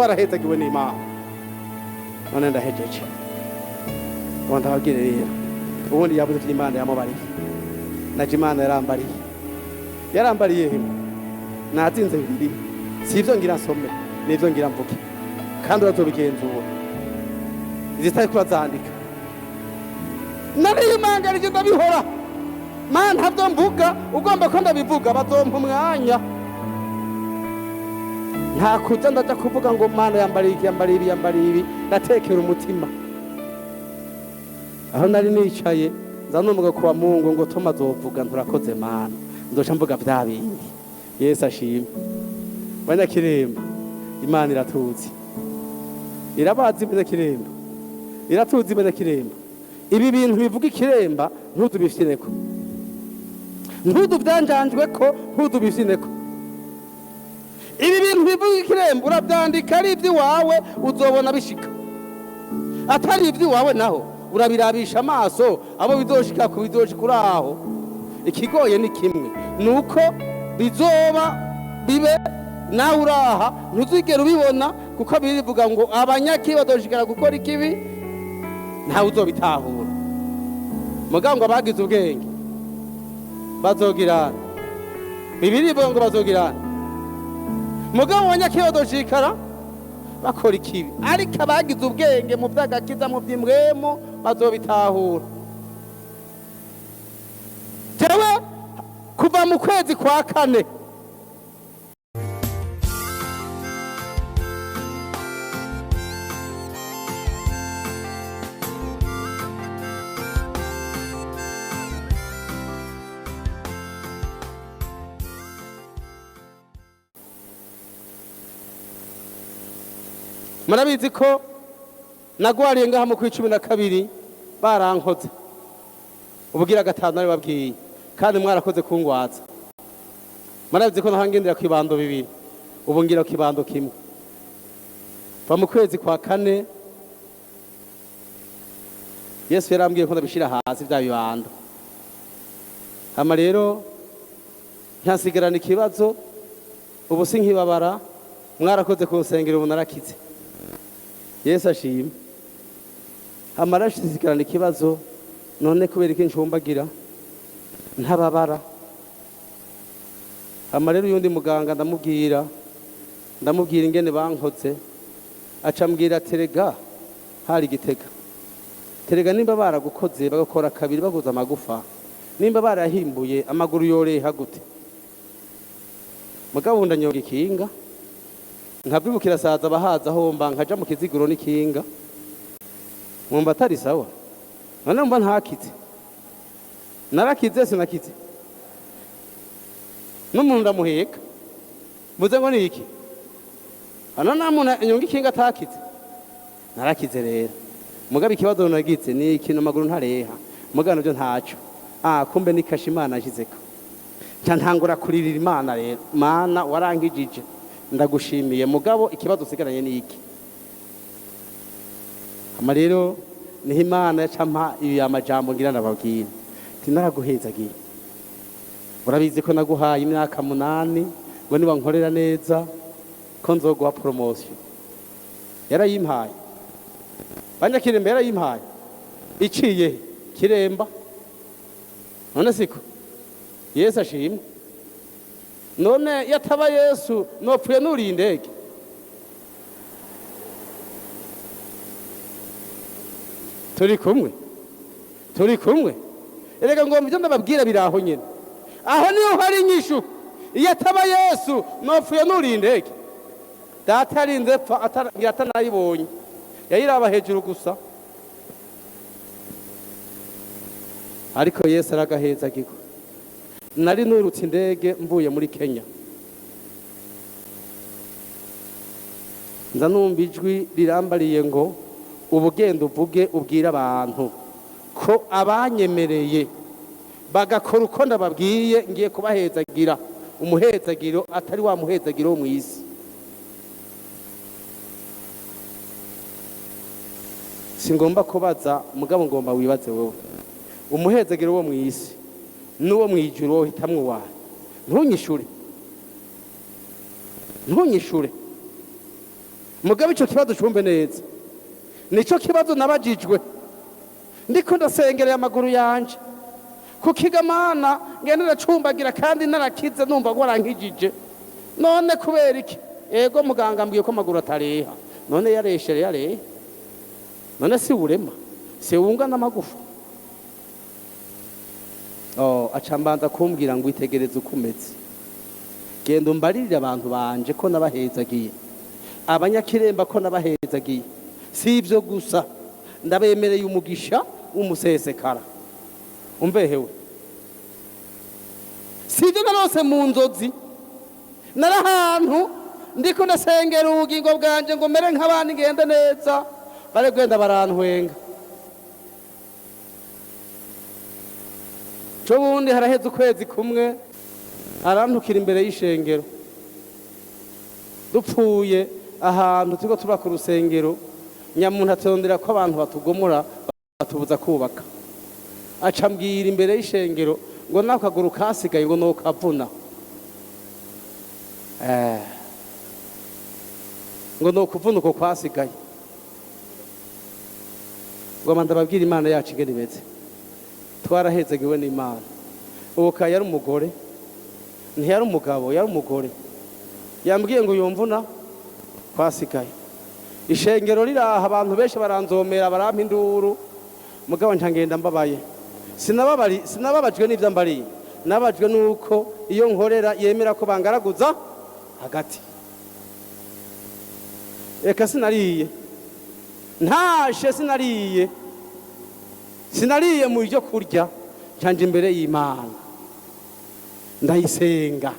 Twarahezagiwe n'Imana. None ndahejeje, ubu ndababwire rero. Ubundi yabuze ivyo Imana yamubariye, naje Imana yarambariye, yarambariye himwe nazinze bibiri. Si ivyo ngira nsome, n'ivyo ngira mvuge, kandi urazobigenzura. Izitari kurazandika nariyimangarije, ndabihora. Mana, ntabyo mvuga, ugomba ko ndabivuga, bazompa umwanya. Nta kuja ndaja kuvuga ngo Mana yambariye iki, yambariye ibi, yambariye ibi. Ndatekera umutima aho nari nicaye, nza numva kuwa Mungu ngo toma azovuga. Nturakoze Mana, nzoca mvuga vya bindi. Yesu ashimwe. Banyakiremba, Imana iratuzi, irabazi. Banyakiremba, iratuzi. Banyakiremba, ibi bintu bivuga ikiremba ntuzubifyineko, ntuzubyanjanjweko, ntuzubifyineko. Ibi bintu bivuga ikiremba urabyandika, ari iby'iwawe, uzobona bishika. Atari iby'iwawe naho urabirabisha amaso, abo bizoshika ku bizoshika uri aho. Ikigoye ni kimwe, ni uko bizoba bibe nawe uraha, ntuzigere ubibona, kuko birivuga ngo abanyakibi bazoshikara gukora ikibi, ntawe uzobitahura. Mugabo ngo abagize ubwenge bazogirana, Bibiliya ivuga ngo bazogirana. Mugabo abanyakibi bazoshikara bakora ikibi, ariko abagize ubwenge mu by'agakiza, mu by'imbwemu, bazobitahura. Jewe kuva mu kwezi kwa kane. Murabizi ko nagwariye ngaha mu kwa 12, barankoze ubugira gatanu, nari babwiye, kandi mwarakoze kungwaza. Murabizi ko nahangendera ku ibando bibiri, ubu ngira ku ibando kimwe. Va mu kwezi kwa kane Yesu yarambwiye ko ndabishira hasi bya bibando. Hama rero ntasigarana ikibazo, ubu sinkibabara. Mwarakoze kunsengera, ubu narakize. Yesu ashimwe. Hama arashisigarana ikibazo, none kubera iki ncumbagira ntababara? Hama rero uyundi muganga ndamubwira ingene bankoze, aca ambwira: "Terega hari igitega, terega nimba baragukoze bagakora kabiri, baguza amagufa, nimba barahimbuye amaguru yoreha gute?" Mugabo ndanyonga ikinga, nkavyibukira saza abahaza homba, nkaja mu kiziguro n'ikinga, mwumva atari sawa. None mba ntakize? Narakize, sinakize? N'umuntu ndamuheka, mvuze ngo ni iki? Hano nta muntu anyonga ikinga atakize. Narakize rero, mugabo ikibazo nagize ni ikintu amaguru ntareha, mugabo navyo ntaco. Ah, kumbe ni kashe Imana yashizeko. Nca ntangura kuririra Imana rero: "Mana, warangijije, ndagushimiye, mugabo ikibazo usigaranye ni iki?" Hama rero niho Imana yaca mpa ibi amajambo ngira ndababwira, ati: "Naraguhezagiye, urabizi ko naguhaye imyaka 8 ngo niba nkorera neza ko nzoguha promotion." Yarayimpaye, banyakiremba, yarayimpaye iciye he? Kiremba. None siko? Yesu ashimwe. None yataba Yesu nopfuye nuriye indege. Turi kumwe, turi kumwe. Erega ngomba ibyo ndababwira biri aho nyine, aho niho hari inyishu. Iyo ataba Yesu nopfuye nuriye indege. Data yarinze pfa ngira atanayibonye, yayiraba hejuru gusa. Ariko Yesu aragahezagirwa. Nari nurutse indege mvuye muri Kenya, nza numva ijwi rirambariye ngo: "Ubugenda uvuge, ubwire abantu ko abanyemereye bagakora uko ndababwiye, ngiye kubahezagira umuhezagiro atari wa muhezagiro wo mu isi." Singomba kubaza, mugabo ngomba wibaze wowe: umuhezagiro wo mu isi n'uwo mu ijuru, wowe hitamwo wawe? Ntunyishure, ntunyishure. Mugabo icyo kibazo cyumve neza, nicyo kibazo nabajijwe ndiko ndasengereye amaguru yanje kukigamana, ngenda ndacumbagira kandi narakize, numva ngo warankijije. None kubera iki? Ego, muganga ambwiye ko amaguru atareha. None yareshere yarehe? None si urema, si wunga n'amagufa? Oh, aca mbanza kumbwira ngo itegereze uko umeze, genda umbaririre abantu banje ko nabahezagiye, abanyakiremba ko nabahezagiye. Si ibyo gusa, ndabemereye umugisha w'umusesekara. Umvehewe, si ibyo narose mu nzozi. Nari ahantu ndiko ndasengera ubugingo bwanje ngo mere nk'abandi, ngende neza, bari gwenda barantwenga. Co bundi haraheze ukwezi kumwe, arantukira imbere y'ishengero. Dupfuye ahantu turiko tuba ku rusengero, nyamuntu atondera ko abantu batugomora, batubuza kubaka. Aca ambwira imbere y'ishengero ngo nako kaguru kasigaye ngo nokavuna, ngo nokuvuna uko kwasigaye. Ngo ndababwira Imana yacu ingene imeze, twarahezagiwe n'Imana. Ubu ka yari umugore, ntiyari umugabo, yari umugore. Yambwiye ngo yumvuna kwasigaye. Ishengero riraha, abantu benshi baranzomera, barampa induru, mugabo nca ngenda mbabaye. Sinababajwe n'ibyo mbariye, nababajwe n'uko iyo nkorera yemera ko bangaraguza hagati. Eka sinariye, ntashe sinariye, sinariye mu byo kurya. Nshanje imbere y'Imana, ndayisenga,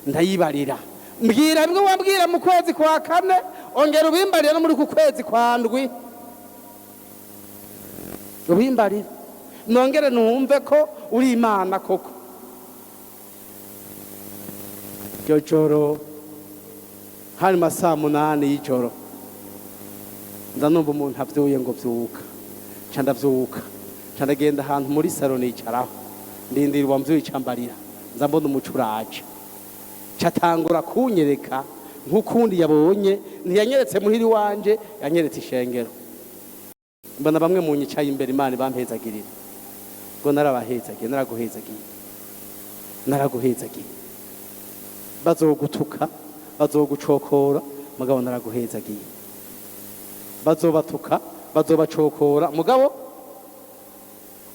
ndayibarira, mbwira bimwe wambwira mu kwezi kwa kane, ongera ubimbarire no muri ku kwezi kwa ndwi, ubimbarire nongere numve ko uri Imana koko. Iryo joro hari masaa 8 y'ijoro, nza numva umuntu avyuye ngo vyuka. Nca ndavyuka, nca ndagenda ahantu muri saro nicaraho, ndindira uwamvyuye. Icambarira, nza mbona umuco uraje, catangura kunyereka nk'ukundi yabonye. Ntiyanyeretse muhiri wanje, yanyeretse ishengero. Mbona bamwe mu nyicaye imbere, Imana bampezagirira ngo narabahezagiye, naraguhezagiye, naraguhezagiye. Bazogutuka, bazogucokora, mugabo naraguhezagiye. Bazobatuka, bazobacokora, mugabo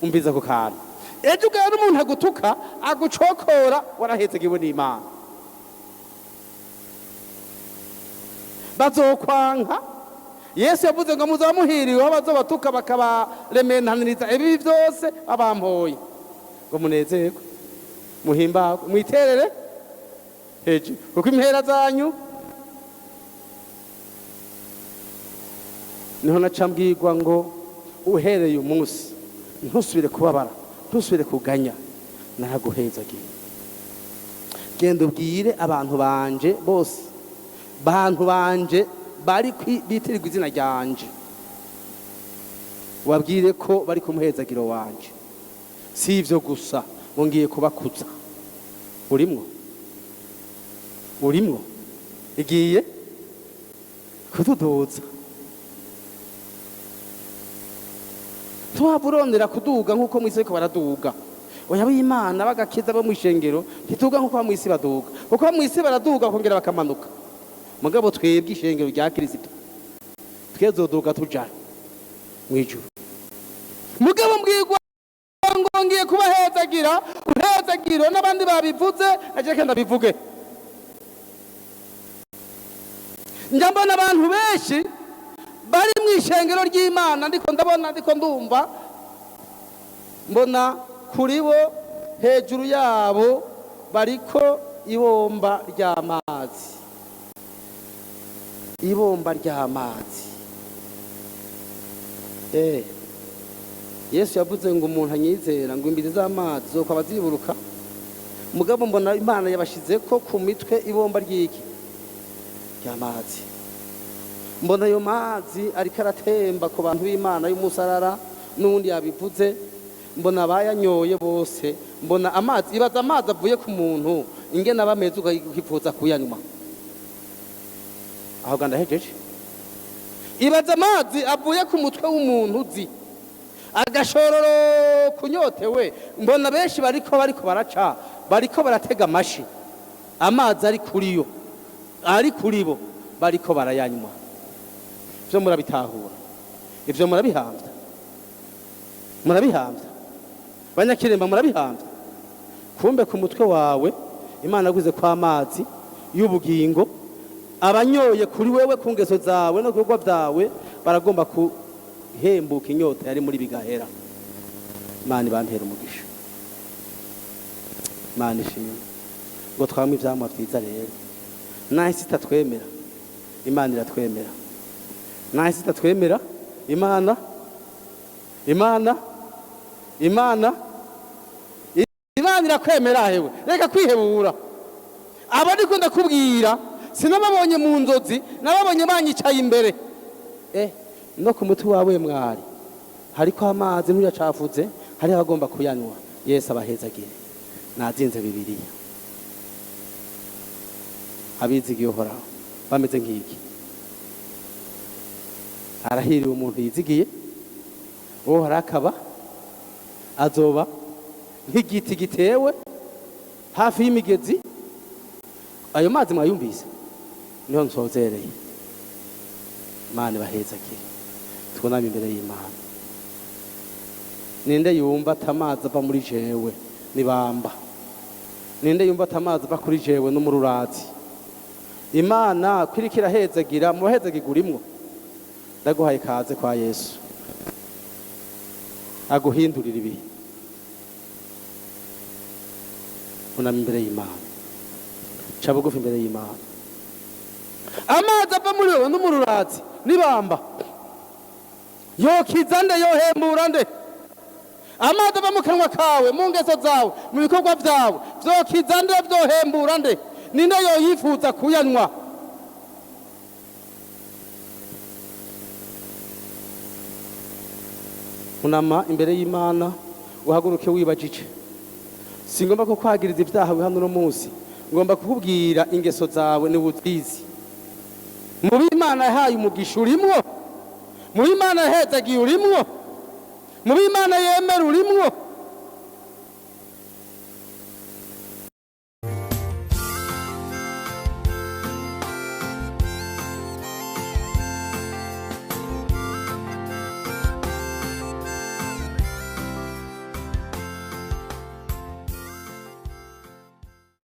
umviza ku kantu. Ejo ugana n'umuntu agutuka, agucokora, warahezagiwe n'Imana. Bazokwanka. Yesu yavuze ngo muzaba muhiriwe aho bazobatuka, bakabarementaniriza ibibi byose babampoye, ngo munezerwe, muhimbagwe, mwiterere hejuru, kuko impera zanyu. Niho naca mbwirwa ngo uhereye umunsi ntusubire kubabara, ntusubire kuganya, naraguhezagiye. Genda ubwire abantu banje bose, bantu banje bari bitirirwa izina ryanje, wabwire ko bari ku muhezagiro wanje. Si ivyo gusa, ngo ngiye kubakuza. Urimwo, urimwo, igiye kutuduza. Tuhava urondera kuduga nk'uko mw'isi bariko baraduga. Oya, b'Imana bagakiza bo mw'ishengero ntituga nk'uko mw'isi baduga, kuko mw'isi baraduga bakongera bakamanuka. Mugabo twebwe ishengero rya Kirisito twezoduga tuja mw'ijuru. Mugabo mbwirwa ngo ngiye kubahezagira uhezagiro, n'abandi babivuze, naje kenda bivuge. Njya mbona abantu benshi bari mu ishengero ry'Imana, ndiko ndabona, ndiko ndumva, mbona kuri bo hejuru yabo bariko ibomba ry'amazi, ibomba ry'amazi. Yesu yavuze ngo umuntu anyizera ngo imbizi z'amazi zokwaba ziburuka. Mugabo mbona Imana yabashize ko ku mitwe ibomba ry'iki? Ry'amazi. Mbona ayo mazi ariko aratemba ku bantu b'Imana y'umusarara, n'uwundi yabivuze, mbona abayanyoye bose. Mbona amazi, ibaza amazi avuye ku muntu ingene aba ameze, ukifuza kuyanywa. Aho ga ndahejeje. Ibaza amazi avuye ku mutwe w'umuntu uzi agashororo kunyotewe. Mbona benshi bariko baraca, bariko baratega amashi, amazi ari kuri yo, ari kuri bo, bariko barayanywa. Ivyo murabitahura? Ivyo murabihamvya? Murabihamvya, banyakiremba? Murabihamvya? Kumbe ku mutwe wawe Imana yaguze ko amazi y'ubugingo. Abanyoye kuri wewe, ku ngeso zawe no ku bikorwa byawe, baragomba guhembuka inyota yari muri bigahera. Imana ibampera umugisha. Imana ishimwe. Ngo twamwe ivyamwa vyiza rero. Naho isi itatwemera, Imana iratwemera. Naho isi itatwemera, Imana, Imana, Imana, Imana irakwemera. Hewe, reka kwihebura. Abo ndiko ndakubwira sinababonye mu nzozi, nababonye banyicaye imbere. No ku mutwe wawe mwari hariko amazi, ntuyacafuze, hariho abagomba kuyanywa. Yesu abahezagire. Nazinze Bibiliya. Abizigiye Uhoraho bameze nk'iki. Arahiriwe umuntu yizigiye Uhoraho, akaba azoba nk'igiti gitewe hafi y'imigezi. Ayo mazi mwayumvise? Niho nsozereye. Imana ibahezagire. Twuname imbere y'Imana. Ninde yumva atamazi ava muri jewe nibamba? Ninde yumva atamazi ava kuri jewe n'umururazi? Imana kwiriko irahezagira, mu bahezagira urimwo. Ndaguhaye kaze kwa Yesu aguhindurira ibihe. Unama imbere y'Imana, ca bugufi imbere y'Imana. Amazi ava muri wewe n'umururazi nibamba yokiza nde? Yohembura nde? Amazi ava mu kanwa kawe, mu ngeso zawe, mu bikorwa byawe, vyokiza nde? Vyohembura nde? Ninde yoyifuza kuyanywa? Unama imbere y'Imana, uhaguruke wibajije. Singomba ko kwagiriza ibyaha hano uno munsi, ngomba kukubwira ingeso zawe ni uzizi. Mu b'Imana yahaye umugisha urimwo, mu b'Imana yahezagiye urimwo, mu b'Imana yemera urimwo.